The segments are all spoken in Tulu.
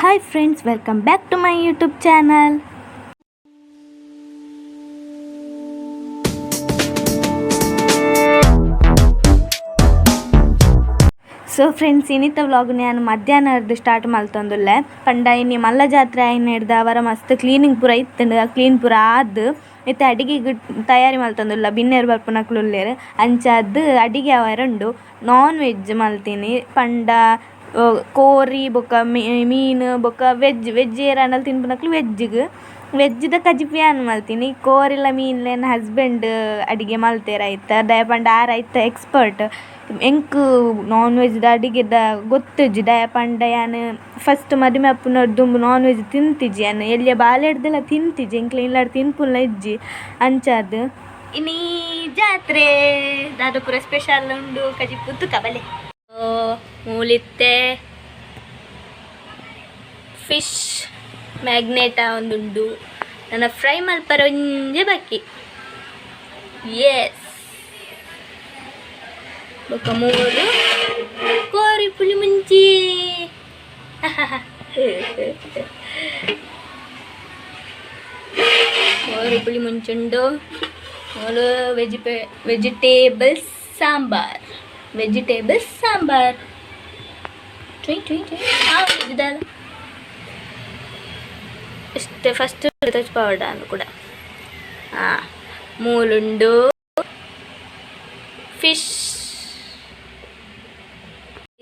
Hi friends, welcome back to my YouTube channel. So friends, ಇನಿತ vlog ನಾನು ಮಧ್ಯಾಹ್ನದ ಸ್ಟಾರ್ಟ್ ಮಲ್ತೊಂದುಲ್ಲೆ. ಪಂಡ ಇನಿ ಮಲ್ಲ ಜಾತ್ರೆ ಆಯಿನ ಅವರ ಮಸ್ತ್ ಕ್ಲೀನಿಂಗ್ ಪೂರ ಇತ್ತುಂಡು. ಕ್ಲೀನ್ ಪೂರ ಆದ್ ಇತ್ತೆ ಅಡಿಗೆಗ್ ತಯಾರಿ ಮಲ್ತೊಂದುಲ್ಲ. ಬಿನ್ನೆರ್ ಬರ್ಪುನಕುಲು ಉಲ್ಲೆರ್, ಅಂಚಾದ್ ಅಡಿಗೆ ಆವರೆ ಉಂಡು. ನಾನ್ ವೆಜ್ ಮಲ್ತಿನಿ ಪಂಡ ಕೋರಿ ಬೊಕ ಮೀನ್ ಬೊಕ ವೆಜ್ ವೆಜ್ ಏರಾಂಡಲ ತಿನ್ಪುನಕುಲು ವೆಜ್ಗ್ ವೆಜ್ದ ಕಜಿಪು ಯಾನ್ ಮಲ್ತಿನಿ. ಕೋರಿಲ ಮೀನ್ಲ ಎನ್ನ ಹಸ್ಬೆಂಡ್ ಅಡಿಗೆ ಮಲ್ತೆರ್ ಐತ. ದಾಯೆ ಪಂಡ ಆರ್ ಐತ ಎಕ್ಸ್ಪರ್ಟ್. ಎಂಕ್ ನಾನ್ ವೆಜ್ದ ಅಡಿಗೆದ ಗೊತ್ತುಜ್ಜಿ. ದಾಯೆ ಪಂಡ ಯಾನ್ ಫಸ್ಟ್ ಮದಿಮೆ ಆಪುನ ದುಂಬು ನಾನ್ ವೆಜ್ ತಿಂತಿಜಿ. ಯಾನ್ ಎಲ್ಯ ಬಾಲೆಡ್ದಲ ತಿಂತಿಜಿ. ಎಂಕ್ಲೆ ಇಲ್ಲಡ್ ತಿನ್ಪುನ ಇಜ್ಜಿ. ಅಂಚಾದ್ ಇನಿ ಜಾತ್ರೆ ದಾದ ಪೂರ ಸ್ಪೆಷಲ್ ಉಂಡು ಕಜಿಪು ತುಕ ಬಲೆ. ಮೂಲಿತ್ತೆ ಫಿಶ್ ಮ್ಯಾಗ್ನೇಟ ಒಂದುಂಡು. ನನ್ನ ಫ್ರೈ ಮಲ್ಪರ ಒಂಜೆ ಬಾಕಿ. ಎಸ್, ಬೊಕ ಮೂಲು ಕೋರಿ ಪುಳಿ ಮುಂಚಿ. ಕೋರಿ ಪುಳಿ ಮುಂಚುಂಡು. ಮೂಲು vegetable sambar, vegetable sambar. Try try try ಇದಲ್ಲ ಇಷ್ಟೇ. ಫಸ್ಟ್ ಪೌಡರ್ ಕೂಡ. ಹಾಂ, ಮೂಲುಂಡು ಫಿಶ್.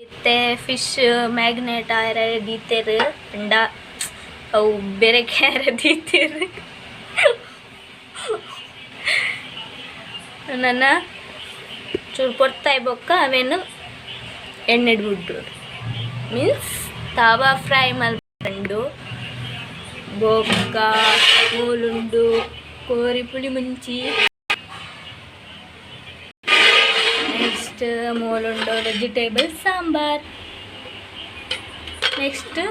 ಇತ್ತೆ ಫಿಶ್ ಮ್ಯಾಗ್ನೇಟ್ ಆಯರ ದೀತೆರ್ ಪಂಡ ಅವು ಬೇರೆ ಕ್ಯಾರ ದೀತೆರ್. ನನ್ನ ಚೂರು ಪೊರ್ತಾಯಿ ಬೊಕ್ಕ ಅವೇನು ಎಣ್ಣೆಡ್ ಬುಡ್ಡು, ಮೀನ್ಸ್ ತಾವಾ ಫ್ರೈ ಮಲ್ಪಂಡು. ಬೊಕ್ಕ ಮೂಲುಂಡು ಕೋರಿ ಪುಳಿ ಮುಂಚಿ. ನೆಕ್ಸ್ಟ್ ಮೂಲುಂಡು ವೆಜಿಟೇಬಲ್ ಸಾಂಬಾರ್. ನೆಕ್ಸ್ಟ್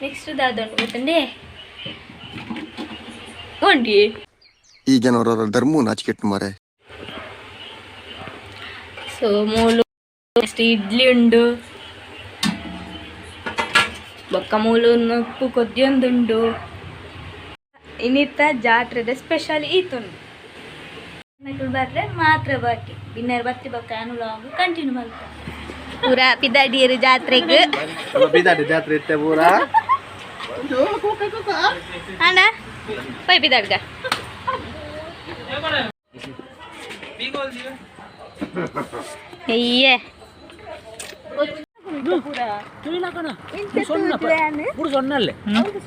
ನೆಕ್ಸ್ಟ್ ದಾದ ಉಂಡು ಗೊತ್ತುಂಡೆ? ಒಂಡಿ ಈ ಜನರ ಧರ್ಮ ನಾಚಿಕೆಟ್ಟು ಮಾರೆ. ಸೊ ಮೂಲು ನೆಕ್ಸ್ಟ್ ಇಡ್ಲಿ ಉಂಡು. ಬೊಕ್ಕ ಮೂಲು ನುಪ್ಪು ಕೊದ್ಯೊಂದುಂಡು. ಇನ್ನಿತ್ತ ಜಾತ್ರೆದ ಸ್ಪೆಷಲ್ ಈತುಂಡು. ನಕುಲು ಬರ್ರೆ ಮಾತ್ರ ಬಾಕಿ. ಬಿನ್ನೆರ್ ಬತ್ತಿ ಬೊಕ್ಕ ಯಾನ್ ವ್ಲಾಗ್ ಕಂಟಿನ್ಯೂ ಮಲ್ಪ. ಪೂರ ಪಿದಾಡಿಯರು ಜಾತ್ರೆಗ್. ಬೀದಾಡಿ ಜಾತ್ರೆ ಇತ್ತೆ ಪೂರ. ಅಣ್ಣ, ಪೈ ಪಿದಾಡ್ಗ. ಅಯ್ಯೇ.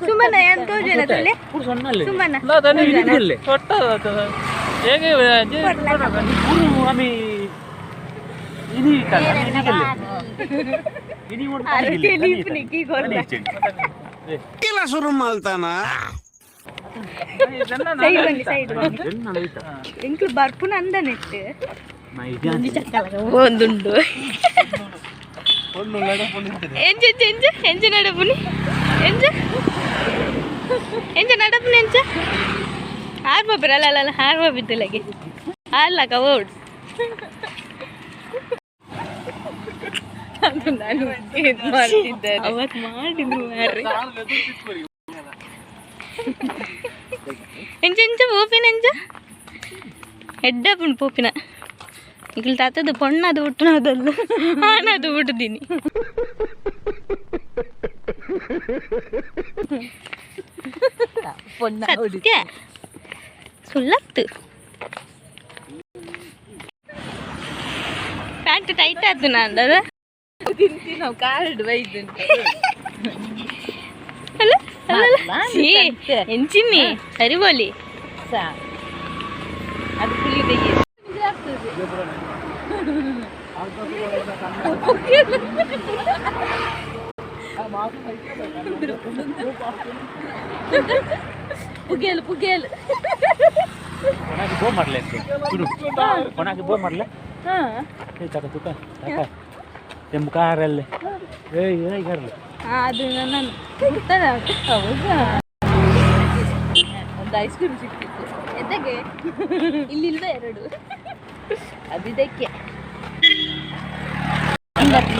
ಸುಮ್ಮನ ಏನ್ ತೋಜುನ ತುಲೆ ಸುಮ್ಮನ. ಶುರು ಮಾಡ್ತಾನ. ಸೈಡ್ ಬನ್ನಿ, ಸೈಡ್ ಬನ್ನಿ. ಎಂಕ್ಲು ಬರ್ಪುನ ಅಂದನೆಟ್ ಒಂದುಂಡು. ಎಂಚ ಎಂಚ ಎಂಚ ಎಂಚ ನಡಪುನಿ? ಎಂಚ ಎಂಚ ನಡಪುನಿ? ಎಂಚ ಆರ್ ಬಾಬಿರ? ಅಲ್ಲ ಅಲ್ಲ ಅಲ್ಲ, ಆರ್ ಬಾಬಿದ್ದುಲಗೆ ಆರ್ಲಕ ಓಡ್. ಅದು ನಾನು ಇದ್ ಮಾಡ್ತಿದ್ದಾರೆ. ಅವತ್ತು ಮಾಡಿದ್ರು ಮಾರ್ರೆ. ಎಂಚ ಎಂಚ ಪೋಪಿನ? ಎಂಚ ಎಡ್ಡಪ್ಪುಂಡು ಪೋಪಿನ. ಇಕ್ಲು ತಾತದ ಪೊಣ್ಣದು ಹುಟ್ಟುನದಲ್ಲ, ಆನದು ಹುಟ್ಟುದೀನಿ. ಸತ್ಯ ಸುಳ್ಳತ್ತು. ಪ್ಯಾಂಟ್ ಟೈಟ್ ಆಯ್ತು ನಾನು. ನಾವು ಕಾರ್ಡ್ ಬೈದು. ಅಲ್ಲ ಅಲ್ಲ, ಛೀ, ಎಂಚಿನಿ ಸರಿ ಬೋಲಿ. ಅದು ಪುಳಿ. ಪುಗೇಲು ಪುಗೇಲು. ಕೊನಾಕಿ ಬೋರ್ ಮಾಡಲೆ ಕೊನಾಕಿ ಬೋರ್ ಮಾಡಲೆ. ಏ ತಕ ತುಕ ತಕ ಎಮ್ ಕಾರಲ್ಲೇ. ಏಯ್ ಏಯ್ ಕರ್ಲೆ. ಅದು ನನ್ನ ಗೊತ್ತದ. ಹೌದಾ? ಒಂದು ಐಸ್ ಕ್ರೀಮ್ ಸಿಕ್ತಿತ್ತು. ಎದ್ದಗೆ ಇಲ್ಲಿಲ್ವ ಎರಡು? ಅದು ಇದಕ್ಕೆ.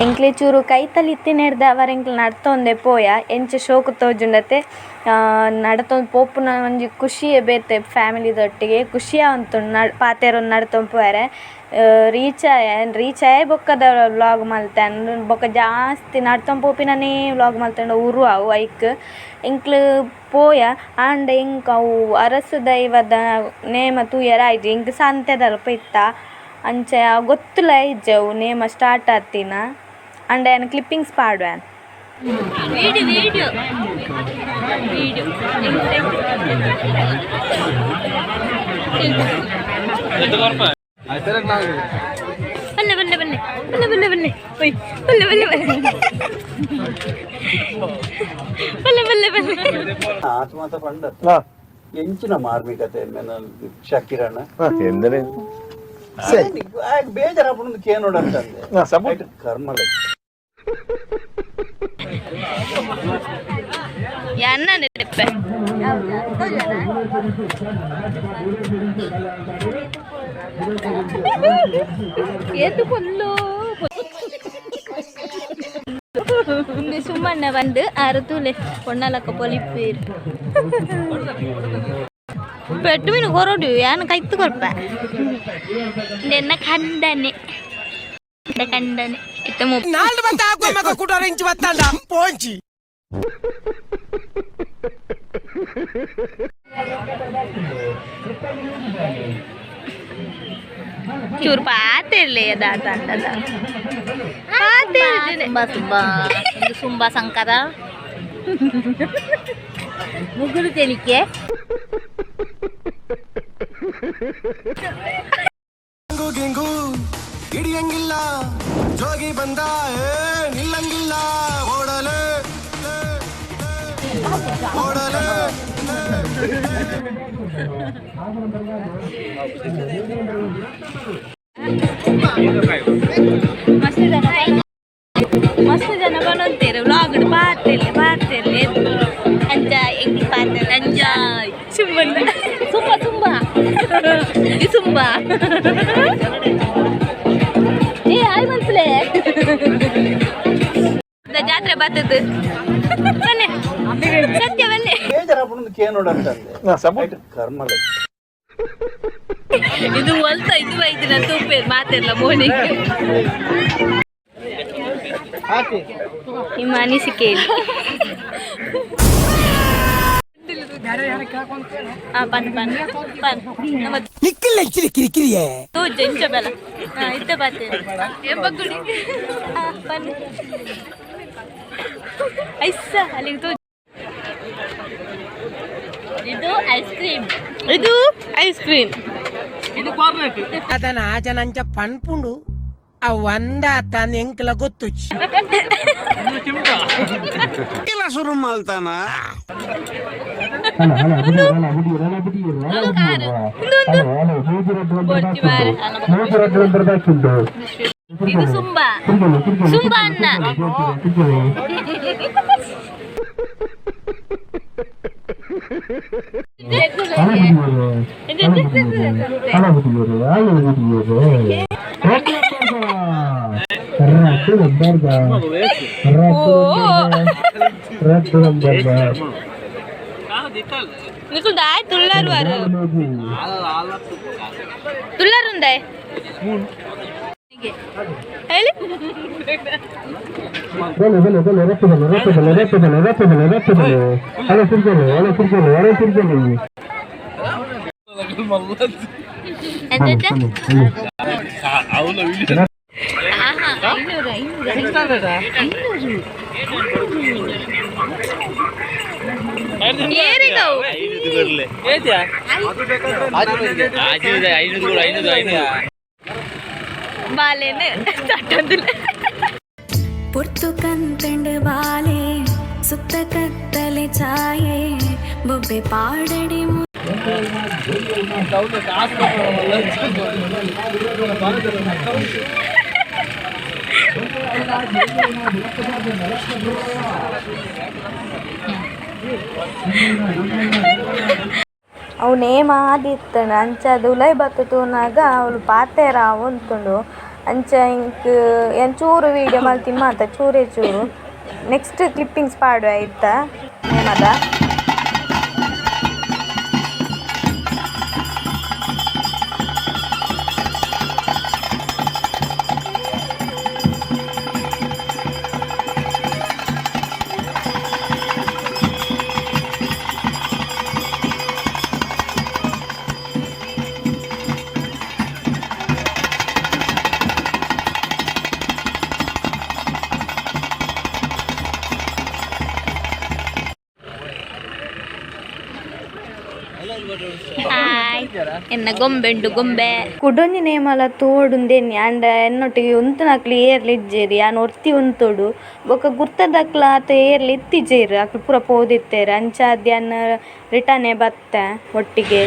ಎಂಕ್ಲೆ ಚೂರು ಕೈತಲ್ ಇತ್ತಿನೆಡ್ದ್ ಅವರ್ ಎಂಕ್ಲು ನಡ್ತೊಂದೆ ಪೋಯ ಎಂಚ ಶೋಕು ತೋಜುಂಡತೆ ನಡತೊಂದು ಪೋಪುನ ಒಂಜಿ ಖುಷಿಯೇ ಬೇತೆ ಫ್ಯಾಮಿಲಿದೊಟ್ಟಿಗೆ ಖುಷಿ ಆವೊಂತುಂಡು ಪಾತೆರೊಂದು ನಡ್ತೊಂದು ಪೋಯೆರೆ ರೀಚ್ ಆಯ ರೀಚ್ ಆಯೆ ಬೊಕ್ಕದ ವ್ಲಾಗ್ ಮಲ್ತೆ ಬೊಕ್ಕ ಜಾಸ್ತಿ ನಡ್ತೊಂದು ಪೋಪಿನನೇ ವ್ಲಾಗ್ ಮಲ್ತಂಡ ಉರು ಅವು ಐಕ್ ಎಂಕ್ಲು ಪೋಯ ಆಂಡ ಎಂಕ್ ಅವು ಅರಸು ದೈವದ ನೇಮ ತೂಯೆರೆ ಆಯ್ಜಿ ಎಂಕ್ ಸಂತೆದಲ್ಪ ಇತ್ತ ಅಂಚ ಗೊತ್ತುಲ ಇಜ್ಜಿ ಅವು ನೇಮ ಸ್ಟಾರ್ಟ್ ಆತಿನ ಆಂಡ ಯಾನ್ ಕ್ಲಿಪ್ಪಿಂಗ್ಸ್ ಪಾಡುವೆ. Video video video. ಬನ್ನಿ ಬನ್ನಿ ಬನ್ನಿ ಬನ್ನಿ ಬನ್ನಿ ಬನ್ನಿ ಒಯ್ ಬನ್ನಿ ಬನ್ನಿ ಬನ್ನಿ ಬನ್ನಿ ಬನ್ನಿ ಬನ್ನಿ. ಆತ್ಮತ ಪಂಡ ಎಂಚಿನ ಮಾರ್ಮಿಕತೆ ಶಕಿರಣ ಎಂದರೆ ಬೇಜಾರಪ್ಪನ ಕೇನೋಡ ಅಂತಂದೆ ಕರ್ಮಲ. ಎನ್ನ ಏತು ಕೊಲ್ಲು ಸುಮ್ಮನೆ ಬಂದು ಆರು ತೂಲೆ ಪೊಣ್ಣಲಕ್ಕ ಪೊಲಿಪೀರ್ ಪೆಟ್ಟು ಮೀನು ಕೊರಡು ಯಾನ್ ಕೈತು ಕೊರ್ಪ ನಿನ್ನ ಕಂಡನೆ ಕಂಡನೆ ಇತ್ತ. ಪೋಂಚಿ. ಚೂರು ಪಾತಿರ್ಲಿ ಅದಾತಂಡದ ತುಂಬಾ ತುಂಬಾ ತುಂಬಾ ಸಂಕದ ಮುಗುಳು ತೆಲಿಕೆ. ಗಿಂಗು ಹಿಡಿಯಂಗಿಲ್ಲ, ಜೋಗಿ ಬಂದ ಏ ನಿಲ್ಲಂಗಿಲ್ಲ, ಓಡಲೆ ಓಡಲೆ. ಮಸ್ತ್ ಜನ, ಮಸ್ತ್ ಜನ ಬನ್ನೊಂತೇರು ವ್ಲಾಗ್ ಪಾತಿರ್ಲಿ ಪಾತಿರ್ಲಿ ಅಂಜ ಎಂಗ್ ಪಾತೆ ಅಂಜ. ಸುಮ್ಮನೆ. ತುಂಬಾ ತುಂಬಾ ತುಂಬಾ ಏ ಆಯ್ ಮನ್ಸಲೆ. ಜಾತ್ರೆ ಬರ್ತದೆ, ಬನ್ನಿ ಸತ್ಯ ಬನ್ನಿ. ಬೇಜಾರಪ್ಪನ ಕೇನೋಡ ಅಂತಂದೆ ಕರ್ಮಲ. ಇದು ಒಲ್ತ ಇದು ಐದಿನ ತೂಪೇರು ಮಾತೆಲ್ಲ ಮೋನಿಗೆ ನಿಮ್ಮ ಅನಿಸಿಕೆ ಹೇಳಿ. ಪನ್ ಪನ್ ಪನ್ ನಮ್ಮ ಕಿರಿಕಿರಿಯೇ. ತೋಜ ಇಂಚ ಬೆಲ ಇತ್ತ ಬಾತೇನೆ ಎಂಬಗುಡಿ ಬನ್ನಿ ಐಸ ಅಲ್ಲಿಗೆ ತೋಜ. ಇದು ಐಸ್ ಕ್ರೀಮ್. ಇದು ಐಸ್ ಕ್ರೀಮ್. ಅದನ್ನ ಆಜನಂಚ ಪನ್ಪುಂಡು ಆ ಒಂದ ತಾನ ಎಂಕ್ಲ ಗೊತ್ತುಚ್ಚಿ. ಶುರು ಮಲ್ತಾನ. ಇದು ಸುಂಬಾ ಸುಂಬಾ ಅನ್ನ. ನಿಕುಲ್ ದಾಯ್ ತುಳ್ಳಾರು ವಾರು ತುಳ್ಳಾರು ಉಂದಾಯ್ ಹೇಳಿ. ಎಂತ? ಆಹಾ, 500 500 500. ಏರಿಗವು. ಬಾಲೇನೆ ತಟ್ಟೊಂದಿಲ್ಲ. ಪೊರ್ತು ಕಂತಂಡು ಬಾಲೆ ಸುತ್ತ ಕತ್ತಲೆ ಛಾಯೆ ಬೊಬ್ಬೆ ಪಾಡಡಿ. ಅವು ನೇಮ ಆದಿತ್ತಂಡ ಅಂಚ ಅದು ಉಲೈ ಬತ್ತ ತೂನಾಗ ಅವಳು ಪಾತೆರ ಉಂತುಂಡು. ಅಂಚ ಇಂಕ್ ಯಾನ್ ಚೂರು ವೀಡಿಯೋ ಮಲ್ತಿನ ಮಾತ ಚೂರೇ ಚೂರು ನೆಕ್ಸ್ಟ್ ಕ್ಲಿಪ್ಪಿಂಗ್ಸ್ ಪಾಡುವ ಇತ್ತ ನೇಮದ. ಹಾಯ್ ಎನ್ನ ಗೊಂಬೆ ಉಂಡು ಗೊಂಬೆ. ಕುಡೊಂಜಿ ನೇಮಲ ತೋಡುಂದೆನ್ನಿ ಆಂಡ ಎನ್ನೊಟ್ಟಿಗೆ ಉಂತುನಕ್ಲು ಏರ್ಲ ಇಜ್ಜೆರ್ ಯಾನ್ ಒರ್ತಿ ಉಂತೊಡು ಬೊಕ ಗುರ್ತದಕ್ಲ ಆತ ಏರ್ಲ ಇತ್ತಿಜೆರ್ ಅಕ್ಲು ಪೂರ ಪೋದಿತ್ತೆರ್ ಅಂಚಾದ್ ಯಾನ್ ರಿಟರ್ನ್ ಬತ್ತೆ ಒಟ್ಟಿಗೆ.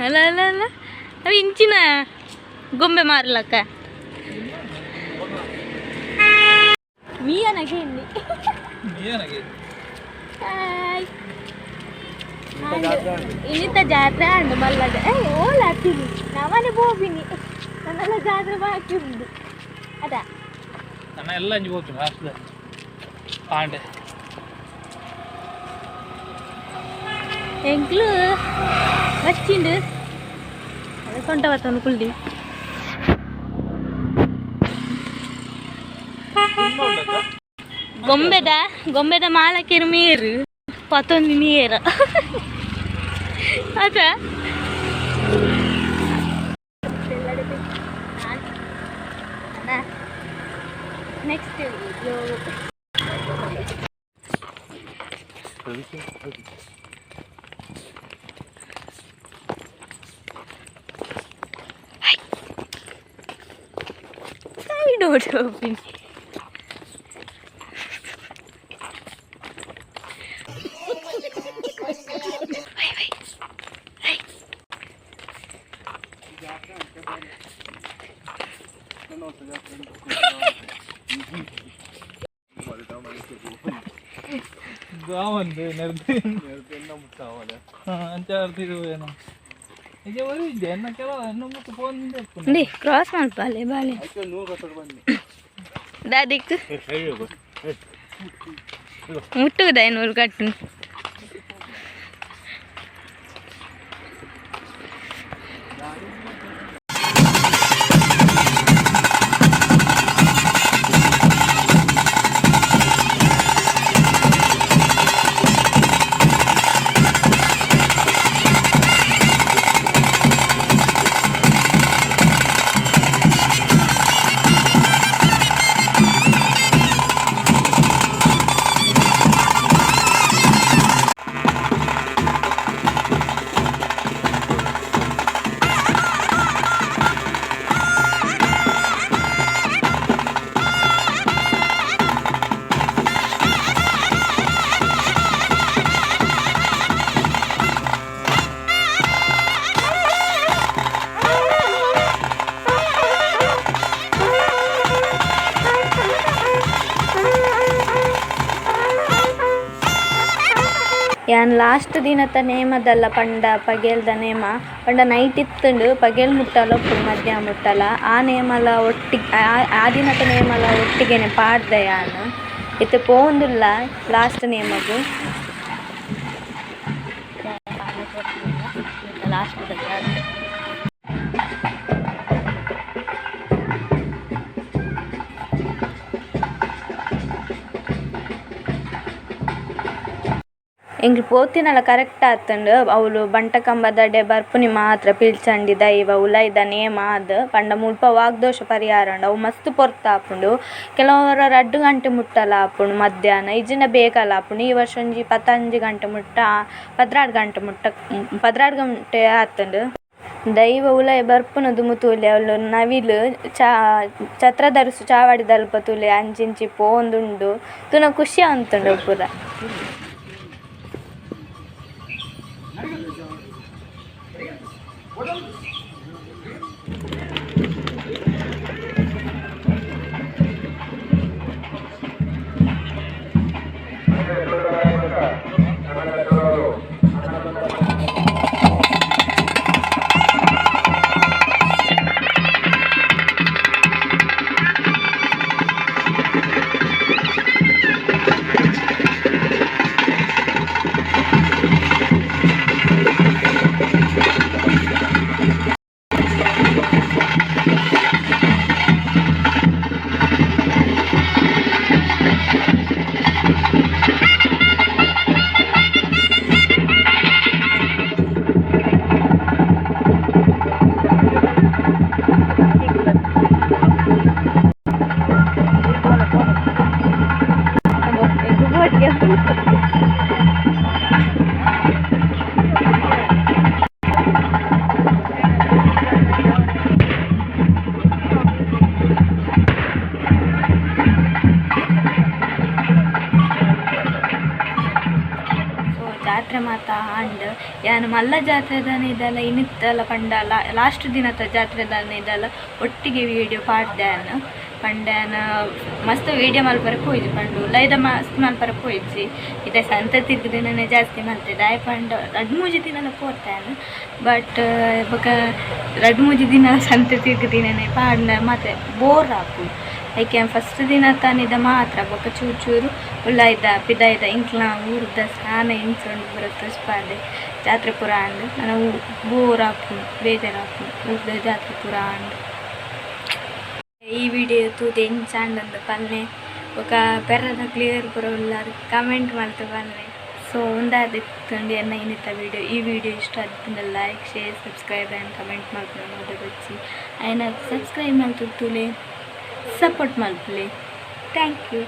ಅಲ್ಲ ಅಲ್ಲ ಅಲ್ಲ ಅವು ಇಂಚಿನ ಗೊಂಬೆ ಮಾರ್ಲಕ್ಕ ಮೀಯನಗೆ ಇಲ್ಲಿ. ಹಾಯ್ ಇನ್ನಿತ ಜಾತ್ರೆ ಅಂಡು ಮಲ್ಲದ ಏ ಓಲ ಹತ್ತಿನಿ ನವನೆ ಬೋಬಿನಿ ನನ್ನೆಲ್ಲ ಜಾತ್ರೆ ಬಾಕಿ ಉಂಟು ಅದ. ನನ್ನ ಎಲ್ಲ ಅಂಜಿ ಹೋಗ್ತೀನಿ ಲಾಸ್ಟ್ ಪಾಂಡೆ. ಎಂಕ್ಲು ಬಚ್ಚಿಂಡು ಅದೇ ಸೊಂಟ ಬತ್ತವನು ಕುಳ್ಳಿ. ಗೊಂಬೆದ ಗೊಂಬೆದ ಮಾಲಕಿರು ನೀರು ಪತ್ತೊಂದು ನೀರು ಅದ. ನೆಕ್ಸ್ಟ್ ನೋಡು. ಗಾವಂದು ನೆರ್ದು ಅಂಚ ಅರ್ತಿರುವೇನೋ ಈಗ ಬರೀ ಎನ್ನ ಕೆಲವು ಎನ್ನ ಮುಟ್ಟು ಫೋನ್. ಕ್ರಾಸ್ ಮಾಡ್ಪಾಲೆ ಬಾಲೆ ದಾದಿಕ್ ಮುಟ್ಟುವುದ 500 ಕಟ್ಟು. ಯಾನ್ ಲಾಸ್ಟ್ ದಿನತ ನೇಮದಲ್ಲ ಪಂಡ ಪಗೆಲ್ದ ನೇಮ ಪಂಡ ನೈಟ್ ಇತ್ತುಂಡು ಪಗೆಲ್ ಮುಟ್ಟಲ ಉಪ್ಪುಂಡು ಮಧ್ಯಾಹ್ನ ಮುಟ್ಟಲ ಆ ನೇಮಲ ಒಟ್ಟಿಗೆ ಆ ದಿನತ ನೇಮಲ ಒಟ್ಟಿಗೆನೆ ಪಾಡ್ದೆ ಯಾನ್ ಇತ್ತೆ ಪೋವೊಂದುಲ್ಲ ಲಾಸ್ಟ್ ನೇಮಗು. ಲಾಸ್ಟ್. ಎಂಕ್ಲು ಪೋತಿನಲ ಕರೆಕ್ಟ್ ಆತುಂಡು ಅವ್ಲು ಬಂಟಕಂಬದಡೆ ಬರ್ಪುನಿ ಮಾತ್ರ ಪಿಲ್ಚಂಡಿ ದೈವ ಉಲೈದ ನೇಮ ಆದ್ ಪಂಡ ಮುಲ್ಪ ವಾಗ್ದೋಷ ಪರಿಹಾರ ಉಂಡು ಅವು ಮಸ್ತ್ ಪೊರ್ತು ಆಪುಂಡು ಕೆಲವೊರ 2 ಗಂಟೆ ಮುಟ್ಟಲ ಆಪುಂಡು ಮಧ್ಯಾಹ್ನ ಇಜ್ಜಿಂಡ ಬೇಗಲ ಆಪುಂಡು. ಈ ವರ್ಷ ಒಂಜಿ 15 ಗಂಟೆ ಮುಟ್ಟ 12 ಗಂಟೆ ಮುಟ್ಟ 12 ಗಂಟೆ ಆತುಂಡು. ದೈವ ಉಲೈ ಬರ್ಪುನ ದುಂಬು ತೂಲೆ ಅವ್ಲು ನವಿಲು ಛತ್ರದರ್ಸು ಚಾವಡಿದಲ್ಪ ತೂಲೆ ಅಂಚಿಂಚಿ ಪೋವೊಂದುಂಡು ತೂನ ಖುಷಿ ಆವೊಂತುಂಡು ಪೂರ. ಮಾತ ಆಂಡ್. ಯಾನ್ ಮಲ್ಲ ಜಾತ್ರೆದಾನೆ ಇದೆಲ್ಲ ಇನ್ನಿತ್ತಲ್ಲ ಪಂಡ ಲಾಸ್ಟ್ ದಿನತ ಜಾತ್ರೆದಾನೆ ಇದೆಲ್ಲ ಒಟ್ಟಿಗೆ ವೀಡಿಯೋ ಪಾಡ್ದೆ. ಪಂಡ ಮಸ್ತ್ ವೀಡಿಯೋ ಮಲ್ಪರೆ ಪೋಯಿಜಿ ಪಂಡು ಉಲೈದ ಮಸ್ತ್ ಮಲ್ಪರೆ ಪೋಯಿಜಿ. ಇದೆ ಸಂತೆ ತಿರ್ಗದಿನನೆ ಜಾಸ್ತಿ ಮಲ್ತೆ. ದಾಯೆ ಪಂಡ ರಡ್ಡ್ ಮೂಜಿ ದಿನಲ ಪೋತೆ. ಬಟ್ ಬೊಕ ರಡ್ಡ್ ಮೂಜಿ ದಿನ ಸಂತೆ ತಿರ್ಗದಿನನೆ ಪಾಡ್ನ ಮಾತೆ ಬೋರ್ ಆಪುಂಡು. ಐಕೆ ಫಸ್ಟ್ ದಿನ ತಾನಿದ ಮಾತ್ರ ಬೊಕ ಚೂರು ಚೂರು ಉಲೈದ ಪಿದಾಯ್ದ ಇಂಕ್ಲ ಊರ್ದ ಸ್ನಾನ ಇಂಚ ಉಂಡು ಪೂರ ತೋಜ್ಪಾದೆ. ಜಾತ್ರೆ ಪೂರ ಆಂಡ್. ನನ ಬೋರ್ ಆಪುಂಡು, ಬೇಜಾರ್ ಆಪುಂಡು ಊರ್ದ ಜಾತ್ರೆ ಪೂರ ಆಂಡ್. ಈ ವಿಡಿಯೋ ತೂದು ಎಂಚ ಆಂಡ್ ಪನ್ಲೆ. ಬೊಕ ಪೆರದ ಕ್ಲಿಯರ್ ಪೂರ ಉಲ್ಲಾರ್ ಕಮೆಂಟ್ ಮಲ್ತ್ ಪನ್ಲೆ. ಸೊ ಉಂದಾದಿತ್ತುಂಡು ಎನ್ನ ಇನ್ನಿತ ವಿಡಿಯೋ. ಈ ವಿಡಿಯೋ ಇಷ್ಟ ಆದಿತ್ತುಂಡ like, share, subscribe and comment ಮಲ್ಪುನ ಮದಪೊಡ್ಚಿ. ಆಯ್ನ ಸಬ್ಸ್ಕ್ರೈಬ್ ಮಲ್ತು ತೂಲೆ, ಸಪೋರ್ಟ್ ಮಲ್ಪುಲೆ. Thank you.